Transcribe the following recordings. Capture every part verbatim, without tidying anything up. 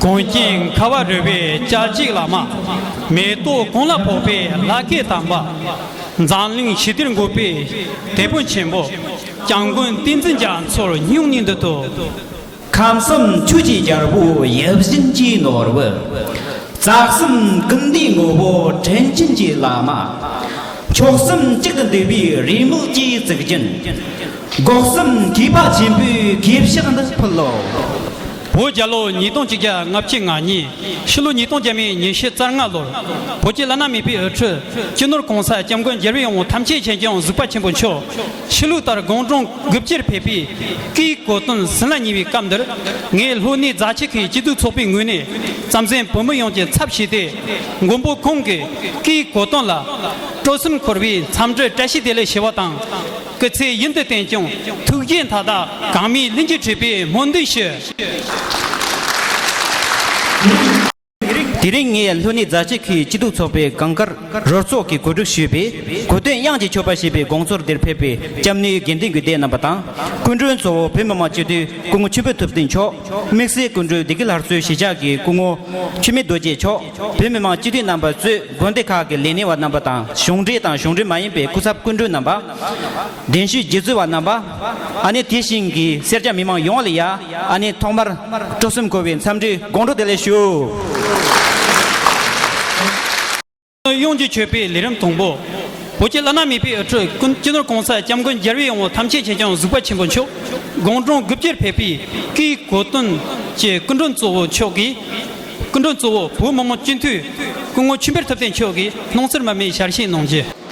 གངས་ཅན་ཁ་བ་རི་བའི་སྐྱ་གཅིག་བླ་མ། མེ་ཏོག་གང་ལ་ཕོག་པའི་ལྷ་སྐལ་དམ་པ། འཛམ་གླིང་ཞི་བདེར་འགོད་པའི་དེད་དཔོན་ཆེན་པོ། སྐྱབས་མགོན་བསྟན་འཛིན་རྒྱ་མཚོར་སྙུང་གནས་འདི་ཐོབ། ཁམས་གསུམ་ཆོས་ཀྱི་རྒྱལ་པོ་ཡིད་བཞིན་གྱི་ནོར་བུ། རྩ་གསུམ་ཀུན་འདུས་ངོ་བོ་དྲིན་ཅན་གྱི་བླ་མ། མཆོག་གསུམ་གཅིག་ཏུ་འདུས་པའི་རེས་མོས་ཀྱི་གཙུག་རྒྱན། སྒོ་གསུམ་མཁས་པ་ཆེན་པོའི་གུས་ཕྱག་འདི་ཕུལ་ལོ། བོད་རྒྱལ་ལོ་ཉིས་སྟོང་ཆིག་བརྒྱ་ལྔ་བཅུ་ང་གཉིས། ཕྱི་ལོ་ཉིས་སྟོང་བརྒྱ་མེད་ཉི་ཤུ་རྩ་ལྔ་ལོར། བོད་ཀྱི་བླ་ན་མེད་པའི་དབུ་ཁྲིད་སྤྱི་ནོར་གོང་ས་སྐྱབས་མགོན་རྒྱལ་བའི་དབང་པོ་ཐམས་ཅད་མཁྱེན་ཅིང་གཟིགས་པ་ཆེན་པོ་མཆོག་ཆོས་ལུགས་ལྟར་དགུང་གྲངས་དགུ་བཅུར་ཕེབས་པའི་སྐུའི་གོ་སྟོན་ཟིན་ལ་ཉེ་བའི་སྐབས་འདིར། ངས་ལྷོ་སྣེ་རྫ་ཆུ་ཁའི་སྐྱིད་སྡུག་ཚོགས་པའི་ངོས་ནས། རྩམ་ཟན་བོད་མི་ཡོངས་ཀྱི་ཚབ་བྱས་ཏེ། མགོན་པོ་ཁོང་གི་སྐུའི་གོ་སྟོན་ལ་སྤྲོ་སེམས་འཁོལ་བའི་འཚམས་འདྲི་བཀྲ་ཤིས་བདེ་ལེགས་ཞུ་བ་དང་། སྐུ་ཚེ་ཡུན་དུ་བརྟན་ཅིང་ཐུགས་རྗེ་མཐའ་དག་གང་མིའི་ལྷུན་གྱིས་གྲུབ་པའི་སྨོན་འདུན་ཞུ། དེ་རིང་ངས་ལྷོ་སྣེ་རྫ་ཆུ་ཁའི་སྐྱིད་སྡུག་ཚོགས་པའི་སྒང་གར་རོལ་ཚོགས་ཀྱིས་གོ་སྒྲིག་ཞུས་པའི་གོ་སྟོན་དབྱངས་ཀྱི་མཆོད་པ་ཞེས་པའི་དགོང་ཚོགས་འདིར་ཕེབས་པའི་སྐྱབས་གནས་དགེ་འདུན་དགེ་སྡེ་རྣམ་པ་དང་། སྐུ་མགྲོན་གཙོ་བོ་བོད་མི་མང་སྤྱི་འཐུས་སྐུ་ངོ་ཆོས་འཕེལ་ཐུབ་བསྟན་མཆོག་དམིགས་བསལ་སྐུ་མགྲོན་བདེ་སྐྱིད་ལྷ་གཙོས་གཞིས་ཆགས་ཀྱི་སྐུ་ངོ་འཆི་མེད་རྡོ་རྗེ་མཆོག་བོད་མི་མང་སྤྱི་འཐུས་རྣམ་པ་གཙོས་དགོན་སྡེ་ཁག་གི་ལས་སྣེ་བ་རྣམ་པ་དང་། གཞུང་འབྲེལ་དང་གཞུང་འབྲེལ་མ་ཡིན་པའི་སྐུ་ཚབ་སྐུ་མགྲོན་རྣམ་པ། གདན་ཞུའི་རྗེ་བཙུན་པ་རྣམ་པ། ཨ་ནེ་དེ་བཞིན་གྱི་སེར་སྐྱ་མི་མང་ཡོངས་ལ་ཡ། ཨ་ནེ་ཐོག་མར་སྤྲོ་སེམས་འཁོལ་བའི་འཚམས་འདྲིའི་དགོང་དྲོ་བདེ་ལེགས་ཞུ། ཡོངས་ཀྱི་མཆོད་པའི་ལས་རིམ་དང་པོ། བོད་ཀྱི་བླ་ན་མེད་པའི་དབུ་ཁྲིད་ཀུན་སྤྱི་ནོར་གོང་ས་སྐྱབས་མགོན་རྒྱལ་བའི་དབང་པོ་ཐམས་ཅད་མཁྱེན་ཅིང་གཟིགས་པ་ཆེན་པོ་མཆོག་དགུང་གྲངས་དགུ་བཅུར་ཕེབས་པའི་སྐུའི་གོ་སྟོན་གྱི་སྐུ་མགྲོན་གཙོ་བོ་མཆོག་གིས། སྐུ་མགྲོན་གཙོ་བོ་བོད་མི་མང་སྤྱི་འཐུས་སྐུ་ངོ་ཆོས་འཕེལ་ཐུབ་བསྟན་མཆོག་གིས་སྣང་ཚུལ་མར་མེ་ཞལ་བཞེས་གནང་རྒྱུ།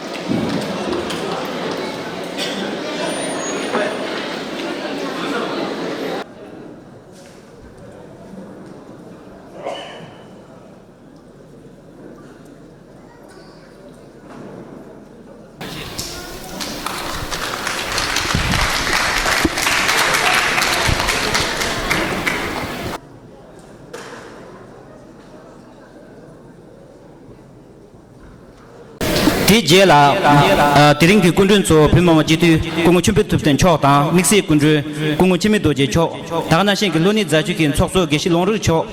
དེའི་རྗེས་ལ། ཨ། དེ་རིང་གི་སྐུ་མགྲོན་གཙོ་བོ་བོད་མི་མང་སྤྱི་འཐུས་སྐུ་ངོ་ཆོས་འཕེལ་ཐུབ་བསྟན་མཆོག་དང་། དམིགས་བསལ་སྐུ་མགྲོན་སྐུ་ངོ་འཆི་མེད་རྡོ་རྗེ་མཆོག་ད་ག་ནང་བཞིན་གྱི་ལྷོ་སྣེ་རྫ་ཆུ་ཁའི་ཚོགས་གཙོ་དགེ་བཤེས་ལུང་རིགས་མཆོག་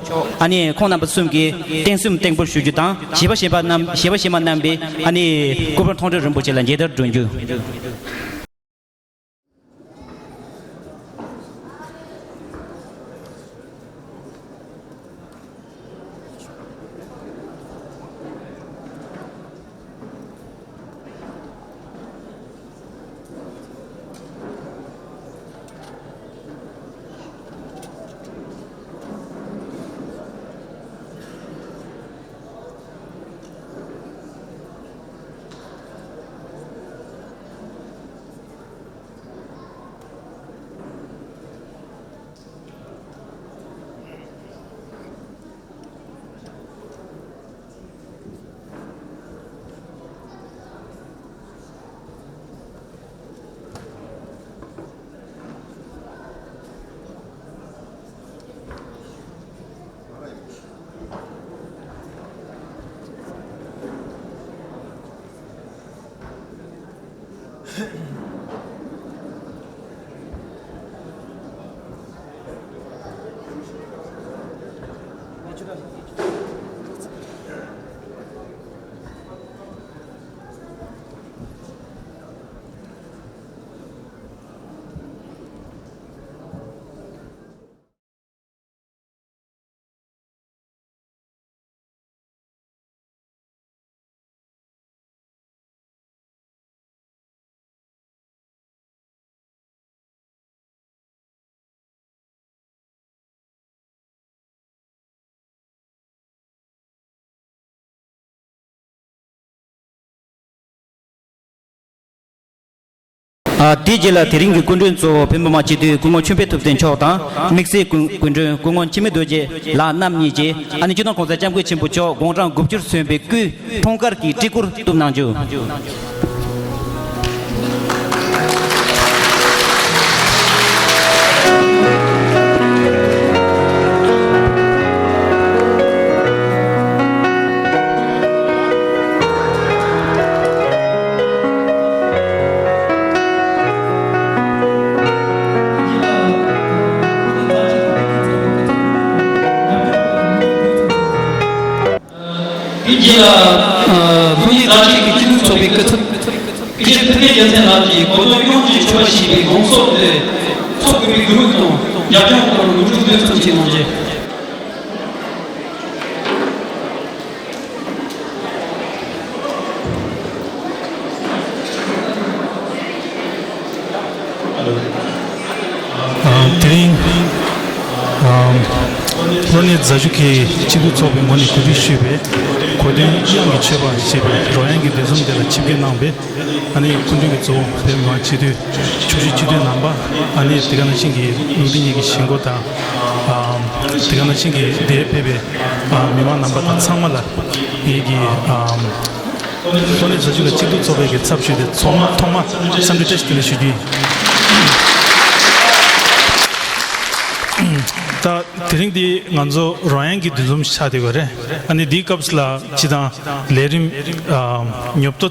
ཨ་ནེ་ཁོང་རྣམ་པ་གསུམ་གྱིས་རྟེན་གསུམ་བརྟན་པོར་ཞུ་རྒྱུ་དང་། གཞས་པ་གཞས་པ་རྣམས། གཞས་པ་གཞས་མ་རྣམ་པས་ཨ་ནེ་སྐུ་པར་མཐོང་གྲོལ་རིན་པོ་ཆེ་ལ་མཇལ་དར་སྒྲོན་རྒྱུ། ཨ། དེའི་རྗེས་ལ་དེ་རིང་གི་སྐུ་མགྲོན་གཙོ་བོ་བོད་མི་མང་སྤྱི་འཐུས་སྐུ་ངོ་ཆོས་འཕེལ་ཐུབ་བསྟན་མཆོག་དང་། དམིགས་བསལ་སྐུ་སྐུ་མགྲོན་སྐུ་ངོ་འཆི་མེད་རྡོ་རྗེ་ལགས་རྣམ་གཉིས་ཀྱིས། ཨ་ནི་སྤྱི་ནོར་༸གོང་ས་༸སྐྱབས་མགོན་ཆེན་པོ་མཆོག་དགུང་གྲངས་དགུ་བཅུར་སོན་པའི་སྐུའི་འཁྲུངས་སྐར་གྱི་སྤྲི་གུར་གཏུབ་གནང་རྒྱུ། དེ་རྗེས་ལ། ཨ། ལྷོ་ཡུལ་རྫ་ཆུ་ཀྱི་སྤྱི་ནོར་ཚོགས་པའི་སྐུ་ཚབ། དགེ་བཤེས་ཐུབ་བསྟན་རྒྱལ་མཚན་ལགས་ཀྱིས་གོ་རྟོགས་ཡོངས་ཀྱི་ཆོས་པ་ཞེས་པའི་དགོངས་ཟོན་དེ་ཚོགས་དགོས་པའི་དགོས་མཁོ་དང་རྒྱབ་ལྗོངས་སྐོར་ངོ་སྤྲོད་འདོན་ཙམ་ཞིག་གནང་རྗེས། ཨ། དེ་རིང་། ཨ། ལྷོ་ནས་རྫ་ཆུ་ཁའི་སྤྱི་འཐུས་ཚོགས་པའི་ངོས་ནས་གོ་སྒྲིག་ཞུས་པའི་གོ་སྟོན་དབྱངས་ཀྱི་མཆོད་པ་ཞེས་པའི་རོལ་དབྱངས་ཀྱི་འདུ་འཛོམས་དེ་ལ་ཆིབས་བསྒྱུར་གནང་བའི། ཨ་ནི་སྐུ་མགྲོན་གྱི་གཙོ་བོ་བོད་མི་མང་སྤྱི་འཐུས། ཆབ་སྲིད་སྤྱི་འཐུས་རྣམ་པ། ཨ་ནི་དེ་ག་ནང་བཞིན་གྱི་ལུགས་འདི་ཉིད་ཀྱི་བཞེས་སྒོ་དང་། ཨ། དེ་ག་ནང་བཞིན་གྱི་འདིར་ཕེབས་པའི། ཨ། མི་མང་རྣམ་པ་དང་ཚང་མ་ལ་ངེད་ཀྱི། ཨ། ལྷོ་ནས་རྫ་ཆུ་ཁ་སྤྱི་འཐུས་ཚོགས་པའི་གི་ཚབ་ཞུས་ཏེ་ཚོགས་མ་ཐོག་མ་འཚམས་འདྲི་བཀྲ་ཤིས་བདེ་ལེགས་ཞུ་རྒྱུ་ཡིན། ད་དེ་རིང་འདི་ང་ཚོ་རོལ་དབྱངས་ཀྱི་འདུ་འཛོམས་ཆགས་བསྡད་ཡོད་རེད། ཨ་ནི་འདིའི་སྐབས་སུ་ལ་སྤྱིར་བཏང་ལས་རིམ། ཨ། ཉོབ་ཏོ། ད་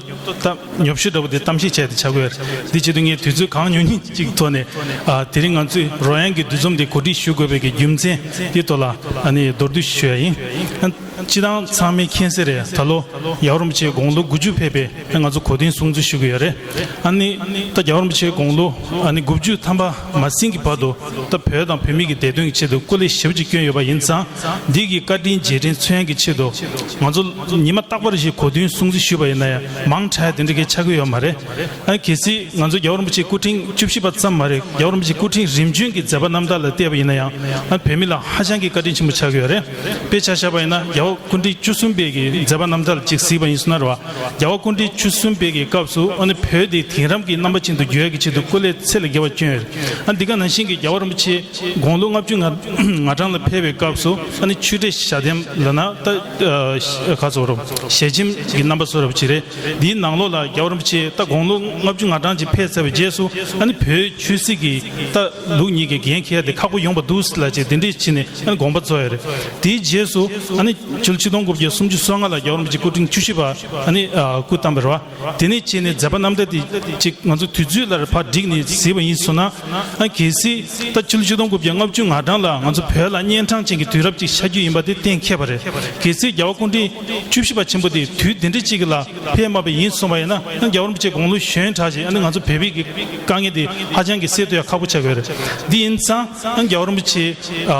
ཉོབ་ཤོས་འདྲ་པོ་དེ་གཏམ་བཤད་བྱས་ཏེ་ཆགས་ཀྱི་ཡོད་རེད། འདི་བྱེད་དུས་ངས་དུས་ཚོད་གང་ཉུང་ཉུང་ཅིག་ཐོག་ནས། ཨ། དེ་རིང་ང་ཚོས་རོལ་དབྱངས་ཀྱི་འདུ་འཛོམས་འདི་གོ་སྒྲིག་ཞུ་དགོས་པའི་གི་རྒྱུ་མཚན་འདི་ཐོག་ལ་ཨ་ནི་མདོར་བསྡུས་ཞུ་ཡ་ཡིན། ཨ། སྤྱིར་བཏང་ཚང་མས་མཁྱེན་གསལ་རེད། ད་ལོ་རྒྱལ་བ་རིན་པོ་ཆེ་དགུང་ལོ་དགུ་བཅུ་ཕེབས་པའི་ང་ཚོ་གོ་སྟོན་སྲུང་བརྩི་ཞུ་གི་ཡོད་རེད། ཨ་ནི་ད་རྒྱལ་བ་རིན་པོ་ཆེ་དགུང་ལོ་ཨ་ནི་དགུ་བཅུ་ཐམ་པ་མ་ཟིན་གྱི་བར་དུ། ད་བོད་དང་བོད་མི་གི་བདེ་དོན་གྱི་ཆེད་དུ་སྐུ་ལས་ཞེ་པོ་ཅིག་བསྐྱོན་ཡོད་པ་ཡིན་ཙང་། འདི་གི་བཀའ་དྲིན་རྗེས་དྲན་མཚོན་ཡག་གི་ཆེད་དུ། ང་ཚོ་ཉི་མ་རྟག་པར་ཞིག་གོ་སྟོན་སྲུང་བརྩི་ཞུས་པ་ཡིན་ན་ཡང་མང་དྲགས་དེ་འདྲ་གི་ཆགས་ཀྱི་ཡོད་མ་རེད། ཨ། གལ་སྲིད་ང་ཚོ་རྒྱལ་བ་རིན་པོ་ཆེའི་སྐུ་ཕྲེང་བཅུ་བཞི་པ་ཙམ་མ་རེད། རྒྱལ་བ་རིན་པོ་ཆེའི་སྐུ་ཕྲེང་རིམ་བྱོན་གྱི་མཛད་པ་རྣམ་ཐར་ལ་བལྟས་པ་ཡིན་ན་ཡང་། ཨ། བོད་མི་ལ་ཧ་ཅང་གི་བཀའ་དྲིན་ཆེན་པོ་ཆགས་ཀྱི་ཡོད་རེད། དཔེ་ཆ་བཞག་པ་ཡིན་ན་རྒྱལ་བ་སྐུ་ཕྲེང་བཅུ་གསུམ་པའི་གི་མཛད་པ་རྣམ་ཐར་ཅིག་གཟིགས་པ་ཡིན་སོང་ན་རེད་བ། རྒྱལ་བ་སྐུ་ཕྲེང་བཅུ་གསུམ་པའི་གི་སྐབས་སུ་ཨ་ནི་བོད་དེ་དེང་རབས་ཀྱི་རྣམ་པ་ཅན་དུ་བསྒྱུར་ཡག་གི་ཆེད་དུ་སྐུ་ལས་ཚད་ལས་བརྒལ་བ་བསྐྱོན་ཡོད་རེད། ཨ། འདི་ག་ནང་བཞིན་གྱི་རྒྱལ་བ་རིན་པོ་ཆེ་དགུང་ལོ་ལྔ་བཅུ་ང་ང་གྲངས་ལ་ཕེབས་པའི་སྐབས་སུ་ཨ་ནི་ཆོས་འབྲེལ་ཞལ་འདེབས་ལབ་ན། ད་ཨ་ག་ཚོད་རུང་ཞལ་ཆེམས་ཀྱི་རྣམ་པ་བཟོ་འདྲ་པོ་ཅིག་རེད། འདིའི་ནང་ལོགས་ལ་རྒྱལ་བ་རིན་པོ་ཆེ་ད་དགུང་ལོ་ལྔ་བཅུ་ང་གྲངས་ཅིག་ཕེབས་ཚར་བའི་རྗེས་སུ་ཨ་ནི་བོད་ཆོས་སྲིད་ཀྱི་ད་ལུགས་གཉིས་ཀྱི་འགན་འཁྱེར་ཏེ་ཁག་པོ་ཡོང་བ་འདུག་ལབ་ཅིག་དེ་འདྲས་བྱས་ནས་ཨ་ནི་དགོངས་པ་རྫོགས་ཡོད་རེད། དེའི་རྗེས་སུ་ཨ་ནི་ཕྱི་ལོ་ཆིག་སྟོང་དགུ་བརྒྱ་སུམ་ཅུ་སོ་ལྔ་ལ་རྒྱལ་བ་རིན་པོ་ཆེ་སྐུ་ཕྲེང་བཅུ་བཞི་པ་ཨ་ནི་ཨ་སྐུ་བལྟམས་པ་རེད་བ། དེ་ནས་བྱས་ནས་མཛད་པ་རྣམ་ཐར་དེ་ཅིག་ང་ཚོ་དུས་ཚོད་ལ་ཕར་བསྒྲིགས་ནས་གཟིགས་པ་ཡིན་སོང་ན། ཨ། གལ་སྲིད་ད་ཕྱི་ལོ་ཆིག་སྟོང་དགུ་བརྒྱ་ལྔ་བཅུ་ང་གྲངས་ལ་ང་ཚོ་བོད་ལ་གཉན་འཕྲང་ཅན་གྱི་དུས་རབས་ཅིག་ཤར་རྒྱུ་ཡིན་པ་དེ་གཏན་འཁེལ་བ་རེད། གལ་སྲིད་རྒྱལ་བ་སྐུ་ཕྲེང་བཅུ་བཞི་པ་ཆེན་པོ་དེ་དུས་དེ་འདྲ་ཅིག་ལ་ཕེབས་མ་པ་ཡིན་སོང་བ་ཡིན་ན། ཨ། རྒྱལ་བ་རིན་པོ་ཆེ་དགུང་ལོ་གཞོན་དྲགས་ཤིང་། ཨ་ནི་ང་ཚོ་བོད་པའི་གི་དཀའ་ངལ་དེ་ཧ་ཅང་གི་སེལ་ཐུབ་ཡ་ཁག་པོ་ཆགས་ཀྱི་ཡོད་རེད། འདི་ཡིན་ཙང་། ཨ། རྒྱལ་བ་རིན་པོ་ཆེ་ཨ་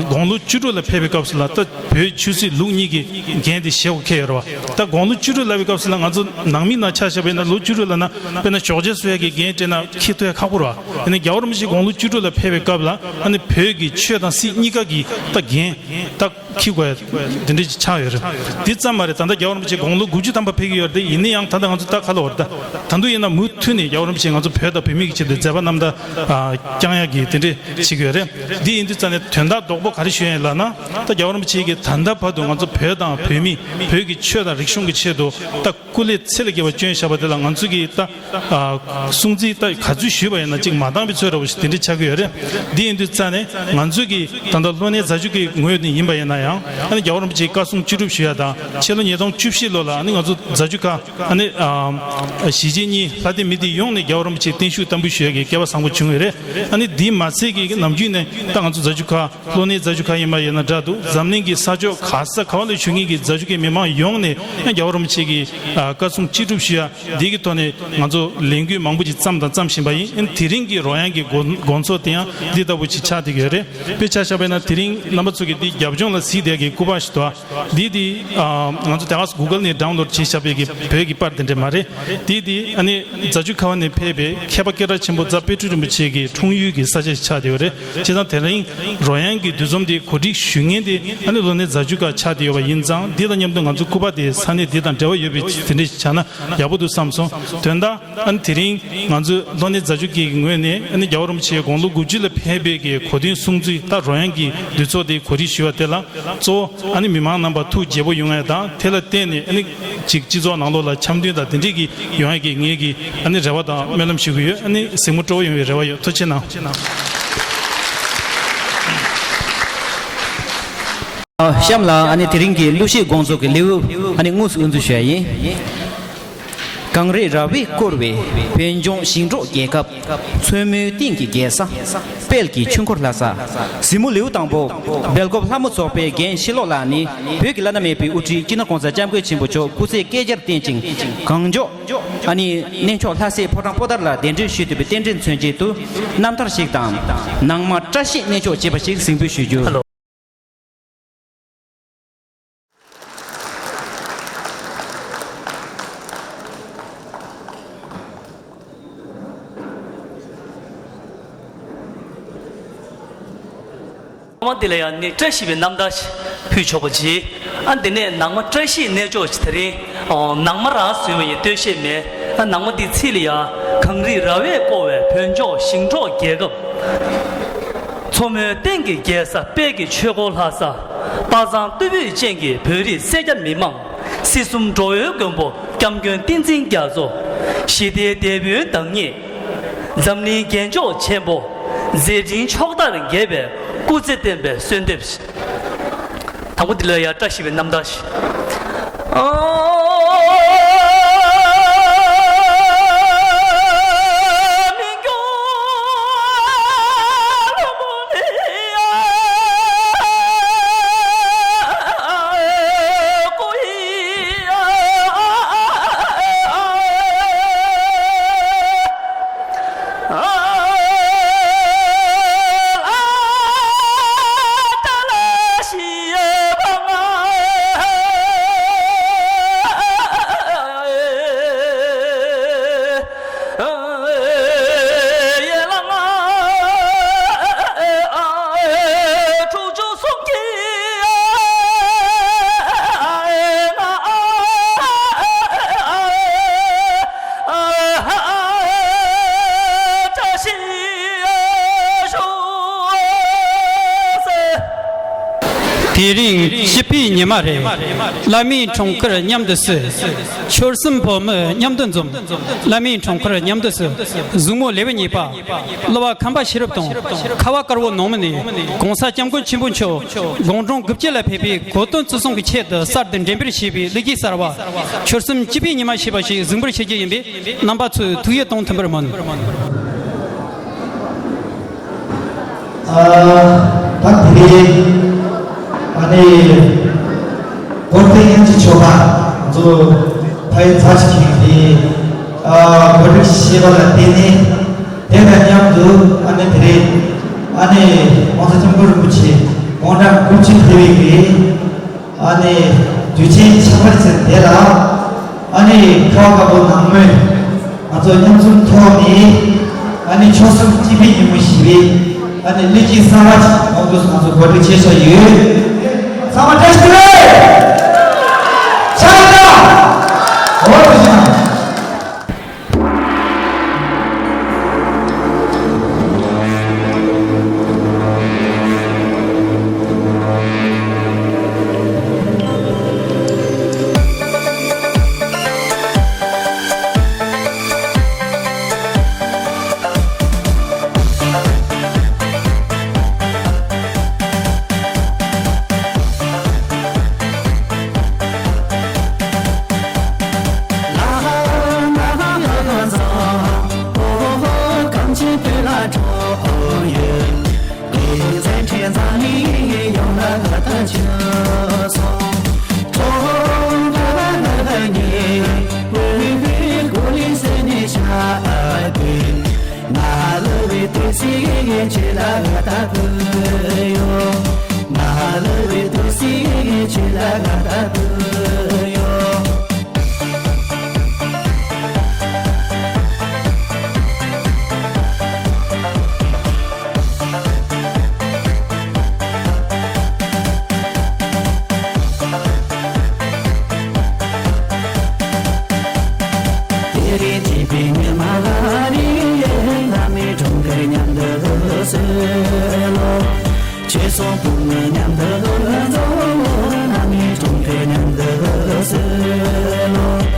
དགུང་ལོ་བཅུ་དྲུག་ལ་ཕེབས་པའི་སྐབས་སུ་ལ་ད་བོད་ཆོས་སྲིད་ལུགས་གཉིས་ཀྱི་འགན་དེ་བཞེས་དགོས་ཁེལ་ཡོད་རེད་བ། ད་དགུང་ལོ་བཅུ་དྲུག་ལབ་པའི་སྐབས་སུ་ལ་ང་ཚོ་ནང་མི་ནང་ཆ་བཞག་པ་ཡིན་ན་ལོ་བཅུ་དྲུག་ལབ་ན་དཔེར་ན་ཞོགས་ཇ་བཟོ་ཡ་གི་འགན་སྤྲད་ན་འཁྱེར་ཐུབ་ཡ་ཁག་པོ་རེད་བ། ཡིན་ནའི་རྒྱལ་བ་རིན་པོ་ཆེ་དགུང་ལོ་བཅུ་དྲུག་ལ་ཕེབས་པའི་སྐབས་ལ་ཨ་ནི་བོད་ཀྱི་ཆོས་དང་སྲིད་གཉིས་ཀ་གི་ད་འགན་ད་འཁྱེར་དགོས་ཡ་དེ་འདྲ་ཅིག་ཆགས་ཡོད་རེད། དེ་ཙམ་མ་རེད། ད་ལྟ་རྒྱལ་བ་རིན་པོ་ཆེ་དགུང་ལོ་དགུ་བཅུ་ཐམ་པ་ཕེབས་ཀྱི་ཡོད་རེད། ཡིན་ན་ཡང་ད་ལྟ་ང་ཚོ་ད་ག་ལ་བར་ད་ད་དུང་ཡིན་ན་མུ་མཐུད་ནས་རྒྱལ་བ་རིན་པོ་ཆེ་ང་ཚོ་བོད་དང་བོད་མི་གི་ཆེད་དུ་མཛད་པ་རྣམ་དག་ཨ་བསྐྱང་ཡག་གི་དེ་འདྲས་བྱེད་ཀྱི་ཡོད་རེད། འདི་ཡིན་དུས་ཙང་ནས་དོན་དག་རྡོག་པོ་ག་རེ་ཞུ་ཡ་ཡིན་ལབ་ན། ད་རྒྱལ་བ་རིན་པོ་ཆེ་གིས་ད་ལྟ་བར་དུ་ང་ཚོ་བོད་དང་བོད་མི་བོད་ཀྱི་ཆོས་དང་རིག་གཞུང་གི་ཆེད་དུ་ད་སྐུ་ལས་ཚད་ལས་བརྒལ་བ་བསྐྱོན་བཞག་པ་དེ་ལ་ང་ཚོ་གིས་ད་ཨ་སྲུང་བརྩི་ད་ག་ཚོད་ཞུས་པ་ཡིན་ན་གཅིག་མ་འདང་བའི་ཚོད་འདྲ་བོ་ཞིག་དེ་འདྲས་ཆགས་ཀྱི་ཡོད་རེད། འདི་ཡིན་དུས་ཙང་ནས་ང་ཚོ་གིས་ད་ལྟ་ལྷོ་ནས་རྫ་ཆུ་ཁའི་ངོས་ནས་ཡིན་པ་ཡིན་ན་ཡང་། ཨ་ནི་རྒྱལ་བ་རིན་པོ་ཆེའི་བཀའ་གསུང་ཅི་སྒྲུབ་ཞུ་ཡ་དང་། ཕྱི་ལོ་ཉིས་སྟོང་བཅུ་བཞི་ལོ་ལ་ཨ་ནི་ང་ཚོ་རྫ་ཆུ་ཁ་ཨ་ནི་ཨ་གཞིས་བྱེས་གཉིས་ལྷ་སྡེ་མི་སྡེ་ཡོངས་ནས་རྒྱལ་བ་རིན་པོ་ཆེ་བརྟན་བཞུགས་བསྟར་འབུལ་ཞུ་ཡ་གི་སྐལ་བ་བཟང་པོ་བྱུང་ཡོད་རེད། ཨ་ནི་འདི་མ་ཚད་ཀྱི་ནམ་རྒྱུན་ནས་ད་ང་ཚོ་རྫ་ཆུ་ཁ་ལྷོ་ནས་རྫ་ཆུ་ཁ་ཡིན་པ་ཡིན་ན་འདྲ་འདུག་འཛམ་གླིང་གི་ས་ཕྱོགས་ག་ས་ག་བ་ལ་བཞུགས་མཁན་གྱི་རྫ་ཆུ་ཁའི་མི་མང་ཡོངས་ནས་ཡང་རྒྱལ་བ་རིན་པོ་ཆེ་གི་ཨ་བཀའ་གསུང་ཅི་སྒྲུབ་ཞུ་ཡ་འདི་གི་ཐོག་ནས་ང་ཚོ་ལས་འགུལ་མང་པོ་ཅིག་བརྩམས་དང་བརྩམ་བཞིན་པ་ཡིན། ཨ་ནི་དེ་རིང་གི་རོལ་དབྱངས་ཀྱི་དགོང་དགོང་ཚོགས་དེ་ཡང་འདི་ལྟ་བུ་ཅིག་ཆགས་བསྡད་ཀྱི་ཡོད་རེད། དཔེ་ཆ་བཞག་པ་ཡིན་ན་དེ་རིང་རྣམ་པ་ཚོ་གིས་འདི་རྒྱབ་ལྗོངས་ལ་གཟིགས་བསྡད་ཀྱི་སྐུ་པར་ཞིག་འདུག་འདི་དེ་ཨ་ང་ཚོ་དེ་ག་སེ་གུ་གལ་ནས་ཌའོན་ལོཌ་བྱས་བཞག་པའི་གི་བོད་ཀྱི་པར་དེ་འདྲ་མ་རེད། དེ་དེ་ཨ་ནི་རྫ་ཆུ་ཁ་བ་ནས་ཕེབས་པའི་མཁས་པ་སྐད་གྲགས་ཆེན་པོ་རྫ་དཔལ་སྤྲུལ་རིན་པོ་ཆེ་གི་འཁྲུངས་ཡུལ་གྱི་ས་ཆ་ཞིག་ཆགས་བསྡད་ཡོད་རེད། བྱས་ཙང་དེ་རིང་རོལ་དབྱངས་ཀྱི་འདུ་འཛོམས་དེ་གོ་སྒྲིག་ཞུ་མཁན་དེ་ཨ་ནི་ལྷོ་ནས་རྫ་ཆུ་ཁ་ ཆགས་བསྡད་ཡོད་པ་ཡིན་ཙང་། འདི་དང་མཉམ་དུ་ང་ཚོ་སྐུ་པར་དེ་ས་གནས་འདི་དང་འབྲེལ་བ་ཡོད་པའི་དེ་འདྲ་ཞིག་བྱས་ན་ཡག་པོ་འདུག་བསམ་སོང་། དོན་དག་ཨ་ནི་དེ་རིང་ང་ཚོས་ལྷོ་ནད་རྫ་ཆུ་ཁུལ་གྱི་ངོས་ནས་ཨ་ནི་རྒྱལ་བ་རིན་པོ་ཆེའི་དགུང་ལོ་དགུ་བཅུ་ལ་ཕེབས་པའི་གི་གོ་སྟོན་སྲུང་བརྩི་ད་རོལ་དབྱངས་ཀྱི་འདུ་ཚོགས་དེ་གོ་སྒྲིག་ཞུས་པ་དེ་ལ་གཙོ་བོ་ཨ་ནི་མི་མང་རྣམ་པ་ཐུགས་དགྱེས་པོ་ཡོང་ཡ་དང་། དེ་ལ་བརྟེན་ནས་ཨ་ནི་ཅིག་སྤྱི་ཚོགས་ནང་ལོགས་ལ་འཆམ་མཐུན་དང་དེ་འདྲས་ཀྱི་ཡོང་ཡ་གི་ངེད་ཀྱི་ཨ་ནི་རེ་བ་དང་སྨོན་ལམ་ཞུ་གི་ཡོད། ཨ་ནི་གཟིགས་མོ་སྤྲོ་བོ་ཡོང་བའི་རེ་བ་ཡོད། ཐུགས་རྗེ་གནང་། གཤམ་ལ་ཨ་ནི་དེ་རིང་གི་གླུ་གཞས་དགོང་ཚོགས་ཀྱི་ལེའུ་ཨ་ནི་དངོས་སུ་དབུ་འཛུགས་ཞུ་ཡ་ཡིན། གངས་རི་ར་བས་བསྐོར་བའི་བོད་ལྗོངས་ཞིང་འབྲོག་རྒྱལ་ཁབ། མཚོ་མོའི་སྟེང་གི་རྒྱལ་ས། དཔལ་གྱི་ཆོས་འཁོར་ལྷ་ས། གཟིགས་མོ་ལེའུ་དང་པོ། སྦེལ་ཀོབ་ལྷ་མོ་ཚོགས་པའི་རྒན་ཤེས་ལོ་ལགས་ནས་བོད་ཀྱི་བླ་ན་མེད་པའི་དབུ་ཁྲིད་སྤྱི་ནོར་༸གོང་ས་༸སྐྱབས་མགོན་ཆེན་པོ་མཆོག་སྐུ་ཚེ་བསྐལ་བརྒྱར་བརྟན་ཅིང་གང་མགྱོགས་ཨ་ནི་གནས་མཆོག་ལྷ་སའི་ཕོ་བྲང་པོ་ཏཱ་ལར་གདན་འདྲེན་ཞུས་ཐུབ་པའི་རྟེན་འབྲེལ་མཚོན་བྱེད་དུ་རྣམ་ཐར་ཞིག་དང་། ནང་མ་བཀྲ་ཤིས་གནས་མཆོག་ཅེས་པ་ཞིག་གཟིགས་འབུལ་ཞུ་རྒྱུ། ཐོག་མ་འདི་ལ་ཡང་ནི་བཀྲ་ཤིས་པའི་རྣམ་ཐར་ཞིག་ཕུལ་ཆོག་པ་གྱིས། ཨ་འདི་ནས་ནང་མ་བཀྲ་ཤིས་གནས་མཆོག་ཅིག་དེ་རིང་ནང་མ་རང་བཟོས་པ་ཡི་སྟོད་གཞས་མེད། ཨ་ནང་མ་འདི་ཚིག་ལ་ཡང་གངས་རི་ར་བས་བསྐོར་བའི་བོད་ལྗོངས་ཞིང་འབྲོག་རྒྱལ་ཁབ། མཚོ་མོའི་སྟེང་གི་རྒྱལ་ས་དཔལ་གྱི་ཆོས་འཁོར་ལྷ་ས། སྟག་ཚང་སྟོད་སྦུག་ཅན་གྱི་བོད་རིགས་སེར་སྐྱ་མི་མང་། སྲིད་གསུམ་འགྲོ་བའི་མགོན་པོ་སྐྱབས་མགོན་བསྟན་འཛིན་རྒྱ་མཚོ། ཞི་བདེའི་དེད་དཔོན་བདག་ཉིད། འཛམ་གླིང་རྒྱན་མཆོག་ཆེན་པོ། མཛད་འཕྲིན་ཕྱོགས་མཐར་རྒྱས་པའི་སྐུ་ཚེ་བརྟན་པའི་གསོལ་འདེབས། དང་པོ་འདི་ལ་ཡང་བཀྲ་ཤིས་པའི་རྣམ་ཐར་ཞིག་དེ་རིང་སྤྱི་པའི་ཉི་མ་རེད། བླ་མའི་འཁྲུངས་སྐར་མཉམ་དུ་བསུ། ཆོལ་གསུམ་བོད་མི་མཉམ་དུ་འཛོམས། བླ་མའི་འཁྲུངས་སྐར་མཉམ་དུ་བསུ། གཟིགས་མོ་ལེའུ་གཉིས་པ། གླུ་བ་ཁམས་པ་ཤེས་རབ་དང་ཁ་བ་དཀར་པོ་ནང་མི་ནས་༸གོང་ས་༸སྐྱབས་མགོན་ཆེན་པོ་མཆོག་དགུང་གྲངས་དགུ་བཅུ་ལ་ཕེབས་པའི་གོ་སྟོན་བརྩི་སྲུང་གི་ཆེད་དུ་གསར་དུ་འགྲེམས་སྤེལ་བྱས་པའི་གླུ་གཞས་གསར་བ། ཆོལ་གསུམ་སྤྱི་པའི་ཉི་མ་ཞེས་པ་ཞིག་གཟིགས་འབུལ་ཞུ་རྒྱུ་ཡིན་པས། རྣམ་པ་ཚོས་ཐུགས་ཡིད་གཏོང་ཐུབ་པར་སྨོན། ཨ། ད་དེ་རིང་ཨ་ནི་གོ་སྟོན་སྙན་ཅིག་ཆོག་པ་ང་ཚོ་ཕ་ཡུལ་རྫ་ཆུ་ཁྱིམ་གྱི་ཨ་གོ་སྒྲིག་བྱས་པ་ལ་བརྟེན་ནས། དེ་དང་མཉམ་དུ་ཨ་ནི་དེ་རིང་ཨ་ནི་༸གོང་ས་༸སྐྱབས་མགོན་རིན་པོ་ཆེ་དགུང་གྲངས་དགུ་བཅུ་ཕེབས་པའི་གི་ཨ་ནི་དུས་ཆེན་ཆགས་པར་ཟེར་དེ་ལ། ཨ་ནི་ཁ་བ་དཀར་པོ་ནང་མི་ང་ཚོ་མཉམ་འཛོམས་ཐོག་ནས། ཨ་ནི་ཆོལ་གསུམ་སྤྱི་པའི་ཉིན་མོ་ཞེས་པའི་ཨ་ནི་གླུ་གཞས་གསར་བ་ཞིག་ཡོང་དུས་ང་ཚོ་གོ་སྒྲིག་བྱས་བཞག་ཡོད། ཚང་མ་བཀྲ་ཤིས་བདེ་ལེགས། ཆགས་ཡོད་ད། འོ་དེ་བཞིན། སོང་དུ་མཉམ་དུ་འགྲོ། རྣམ་སྨིན་གྲོང་ཁྱེར་མཉམ་དུ་སྲུང་།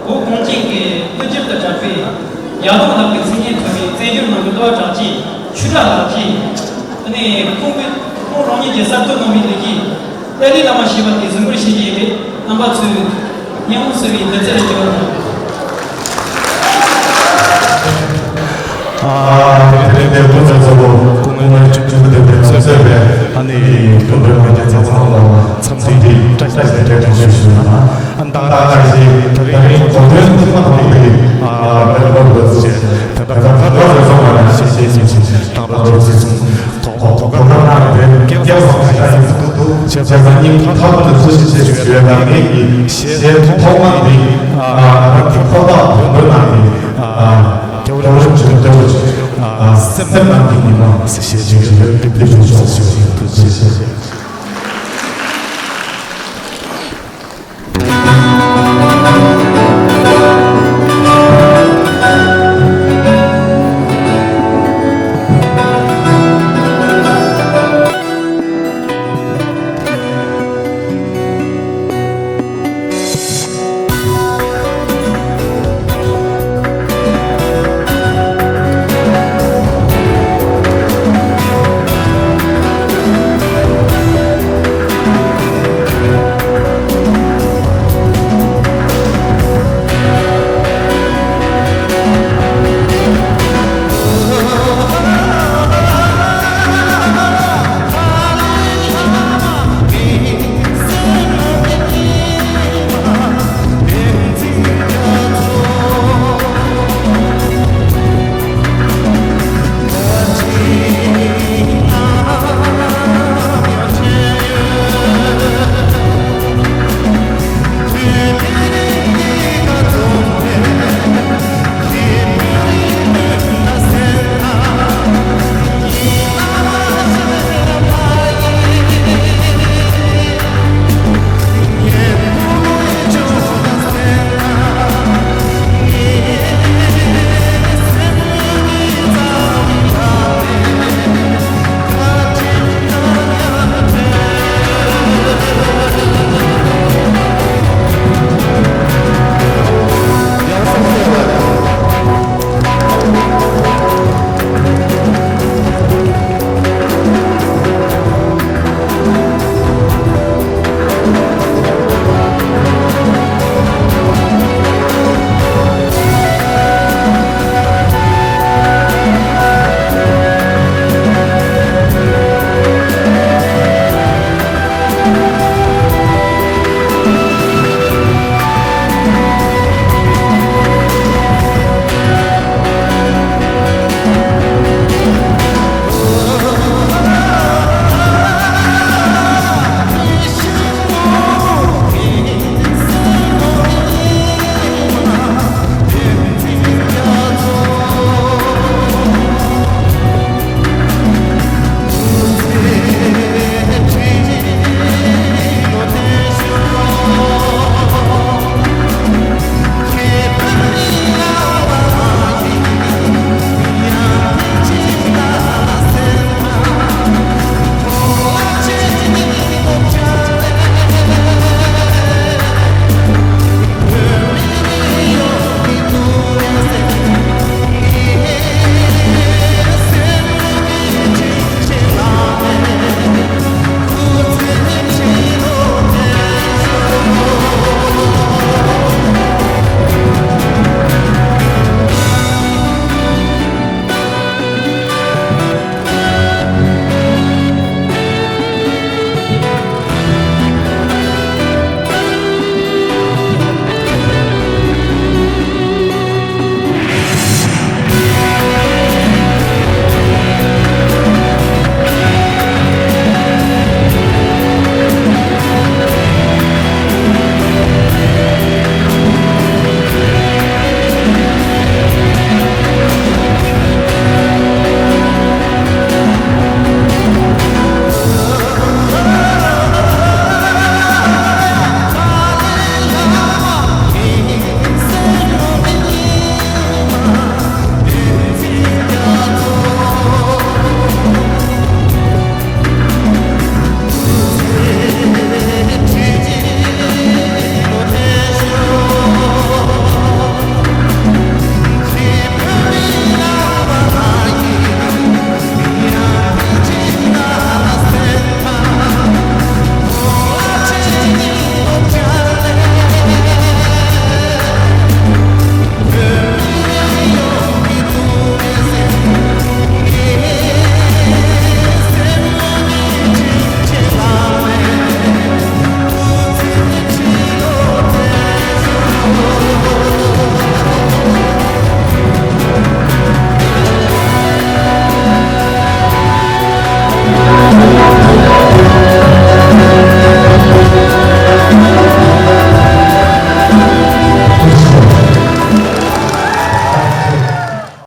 བོད་གངས་ཅན་གྱི་ཀླུ་རྒྱལ་དུ་གྲགས་པའི་ཡར་ལུང་ལྷ་པའི་མཚན་སྙན་ཐོས་པའི་བཙན་བྱོལ་ནང་གི་གླུ་བ་གྲགས་ཅན་ཆོས་གྲགས་ལགས་ཀྱིས། དེ་ནས་ཁོང་གིས་ཁོང་རང་ཉིད་ཀྱིས་གསར་གཏོད་གནང་བའི་ལེགས་སྐྱེས་ཏཱ་ལའི་བླ་མ་ཞེས་པ་དེ་གཟིགས་འབུལ་ཞུ་རྒྱུ་ཡིན་པས། རྣམ་པ་ཚོས་སྙན་སྒོ་ཟེར་བའི་མི་ཚེ་ལ་འགྱུར་བ་དང་། ཨ། དེ་རིང་འདིར་སྐུ་མགྲོན་ཚོ་སྐུ་ངལ་ཆེན་པོ་འདེབས་པའི་གཙོས་པའི་ཨ་ནི་སྐུ་མགྲོན་མང་ཆེན་ཚང་ཚང་ལ་འཚམས་འདྲི་བཀྲ་ཤིས་བདེ་ལེགས་གྲངས་མེད་ཞུ་ཞུ་ན། ཨ་ནི་ད་ག་ནང་བཞིན་དེ་རིང་གོ་སྟོན་ཐེངས་མ་དང་པོའི་ཨ་མེ་ལོ་བོད་ཟེར་དེ་ད་ག་ད་ག་རེ་སོང་བ་ན་ཤེས་ཤེས་ཤེས་ཤེས་དང་ལ་འགྲོ་ཚུལ་གསུངས། ཐོག་ཐོག་ཁོ་ཐག་ན་དེ་སྐལ་བཟང་ཞིག་ཡིན་འདུག་བྱས་ཙང་སྙིང་ཐག་པ་ནས་ཐུགས་རྗེ་ཆེ་ཞུ་ཡ་དང་། ངེད་ཀྱི་གཞས་ཐོག་མ་འདི་ཨ་རང་གི་ཕོ་བྲང་བོན་པོའི་ནང་གི་ཨ་རྒྱལ་བ་རིན་པོ་ཆེ་ལྟ་བུ་ཅིག་ཨ་སེམས་ནང་གི་ཉི་མ་ཟེར་བཤད་ཀྱི་ཡོད། འདི་འདི་ཞུ་ཆོག་ཞུ་ཐུགས་རྗེ་ཆེ།